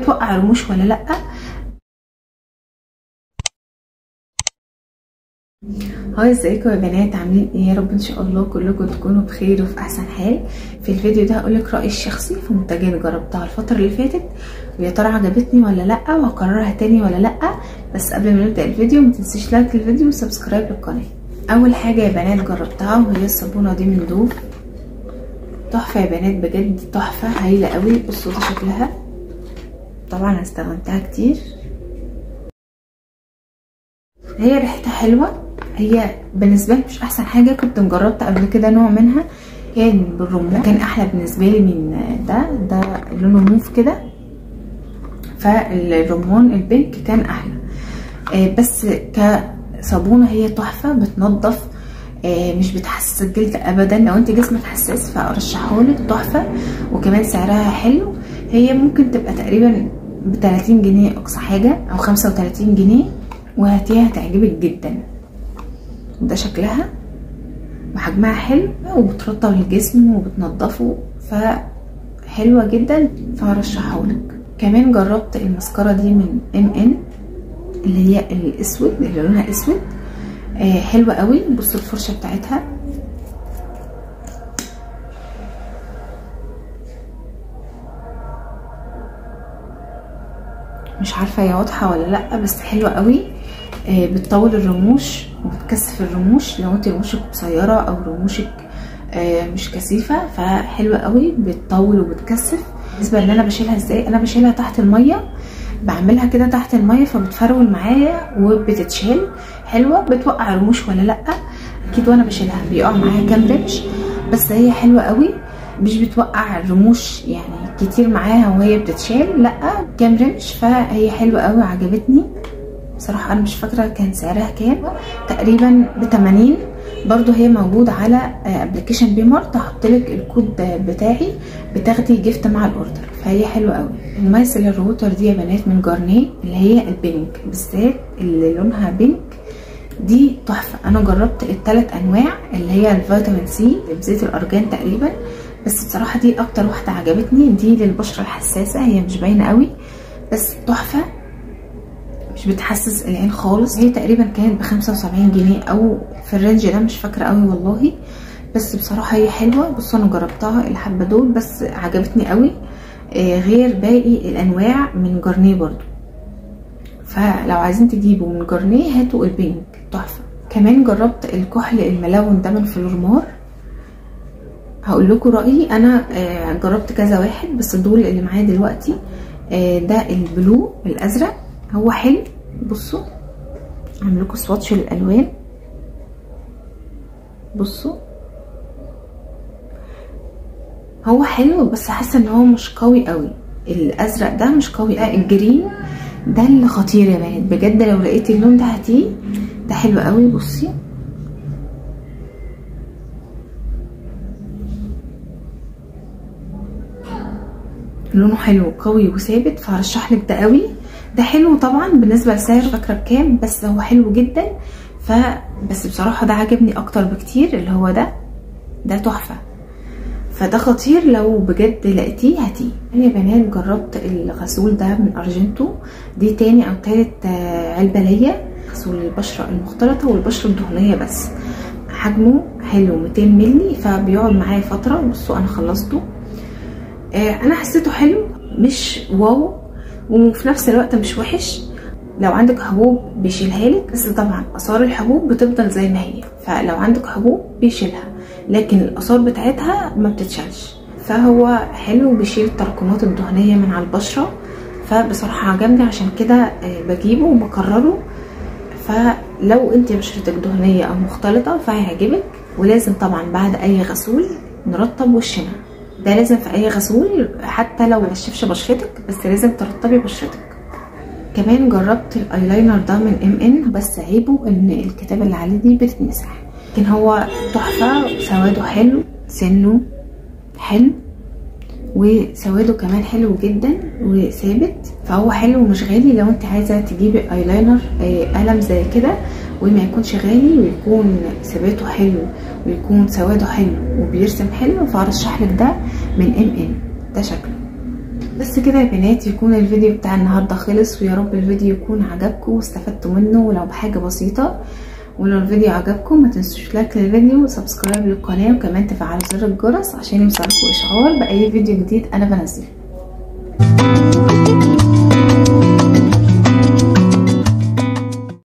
توقع رموش ولا لا. hi ازيكم يا بنات، عاملين ايه؟ يا رب ان شاء الله كلكم تكونوا بخير وفي احسن حال. في الفيديو ده هقولك رايي الشخصي في منتجات جربتها الفترة اللي فاتت، ويا ترى عجبتني ولا لا، وهكررها تاني ولا لا. بس قبل ما نبدا الفيديو ما تنسيش like للفيديو و subscribe للقناة. اول حاجة يا بنات جربتها وهي الصابونه دي من دوف، تحفة يا بنات بجد، تحفة هايلة قوي. بصوا ده شكلها، طبعا انا استخدمتها كتير، هي ريحتها حلوة. هي بالنسبة لي مش احسن حاجة، كنت مجربت قبل كده نوع منها كان بالرمان، كان احلى بالنسبة لي من ده لونه موف كده، فالرمان ال pink كان احلى. بس كصابونه هي تحفة، بتنظف، مش بتحسس الجلد ابدا. لو انت جسمك حساس فارشحهولك، تحفة. وكمان سعرها حلو، هي ممكن تبقى تقريبا ب 30 جنيه اقصى حاجة او 35 جنيه، وهاتيها هتعجبك جدا. ده شكلها وحجمها حلو، وبترطب الجسم وبتنضفه، فحلوه جدا، فهرشحهولك. كمان جربت المسكره دي من ام اللي هي الاسود، اللي لونها اسود، حلوة قوي. بصوا الفرشة بتاعتها، مش عارفه هي واضحة ولا لا، بس حلوة قوي. بتطول الرموش وبتكثف الرموش، لو انت رموشك قصيرة او رموشك مش كثيفة فحلوه قوي، بتطول وبتكثف. بالنسبة ان انا بشيلها ازاي، انا بشيلها تحت المية، بعملها كده تحت المية فبتفرول معايا وبتتشال. حلوة. بتوقع رموش ولا لا؟ اكيد وانا بشيلها بيقع معايا كام رمش، بس هي حلوة قوي، مش بتوقع الرموش يعني كتير معاها وهي بتتشال، لا كام رمش، فهي حلوة قوي عجبتني بصراحة. انا مش فاكره كان سعرها كام، تقريبا ب80. برضو هي موجودة على application بي مارت، هحطلك الكود بتاعي، بتاخدي gift مع ال order، فهي حلوة قوي. ال micellar water دي يا بنات من جارنيه، اللي هي ال pink بالذات، اللي لونها pink دي تحفة. انا جربت الثلاث انواع، اللي هي الفيتامين سي بزيت الارجان تقريبا، بس بصراحة دي اكتر واحدة عجبتني. دي للبشره الحساسة، هي مش باينة قوي بس تحفة، مش بتحسس العين خالص. هي تقريبا كانت ب75 جنيه او في ال range ده، مش فاكره قوي والله، بس بصراحة هي حلوة. بصوا انا جربتها الحبة دول بس عجبتني قوي، غير باقي الانواع من جارنيه برضو. فلو عايزين تجيبوا من جارنيه هاتوا ال pink، تحفة. كمان جربت الكحل الملون ده من فلورمار، هقول لكم رايي. انا جربت كذا واحد بس دول اللي معايا دلوقتي. ده ال blue الازرق، هو حلو. بصوا هعمل لكم swatch للالوان. بصوا هو حلو بس حاسه ان هو مش قوي قوي، الازرق ده مش قوي. ال green ده اللي خطير يا بنات بجد، لو لقيتي اللون ده هاتيه، ده حلو قوي. بصي لونه حلو قوي وثابت، فهرشح لك ده قوي. ده حلو طبعا بالنسبة لسعر، فاكره بكام، بس هو حلو جدا. فبس بصراحة ده عجبني اكتر بكتير، اللي هو ده تحفة، فده خطير، لو بجد لقيتيه هاتيه. انا يا بنات جربت الغسول ده من ارجنتو، دي تاني او تالت علبة ليا، غسول البشرة المختلطة والبشره الدهنية، بس حجمه حلو 200 مللي، فبيقعد معايا فترة. بصوا انا خلصته، انا حسيته حلو، مش wow وفي نفس الوقت مش وحش. لو عندك حبوب بيشيلها لك، بس طبعا اثار الحبوب بتفضل زي ما هي، فلو عندك حبوب بيشيلها، لكن الاثار بتاعتها ما بتتشالش. فهو حلو، بيشيل التراكمات الدهنية من على البشرة، فبصراحة عجبني، عشان كده بجيبه وبكرره. فلو انت بشرتك دهنية او مختلطة فهيعجبك. ولازم طبعا بعد اي غسول نرطب وشنا، ده لازم في اي غسول، حتى لو ما نشفش بشرتك بس لازم ترطبي بشرتك. كمان جربت الايلاينر ده من ام، بس عيبه ان الكتابة اللي عليه دي بتتمسح، لكن هو تحفة، سواده حلو، سنة حلو، وسواده كمان حلو جدا وثابت، فهو حلو ومش غالي. لو انت عايزه تجيبي ايلاينر قلم زي كده وما يكونش غالي ويكون ثباته حلو ويكون سواده حلو وبيرسم حلو، فارشح لك ده من ام. ده شكله. بس كده يا بنات يكون الفيديو بتاع النهارده خلص، ويا رب الفيديو يكون عجبكم واستفدتوا منه ولو بحاجة بسيطة. ولو الفيديو عجبكم ما تنسوش like للفيديو و subscribe للقناة، وكمان تفعلوا زر الجرس عشان يوصلكم اشعار باي فيديو جديد انا بنزله.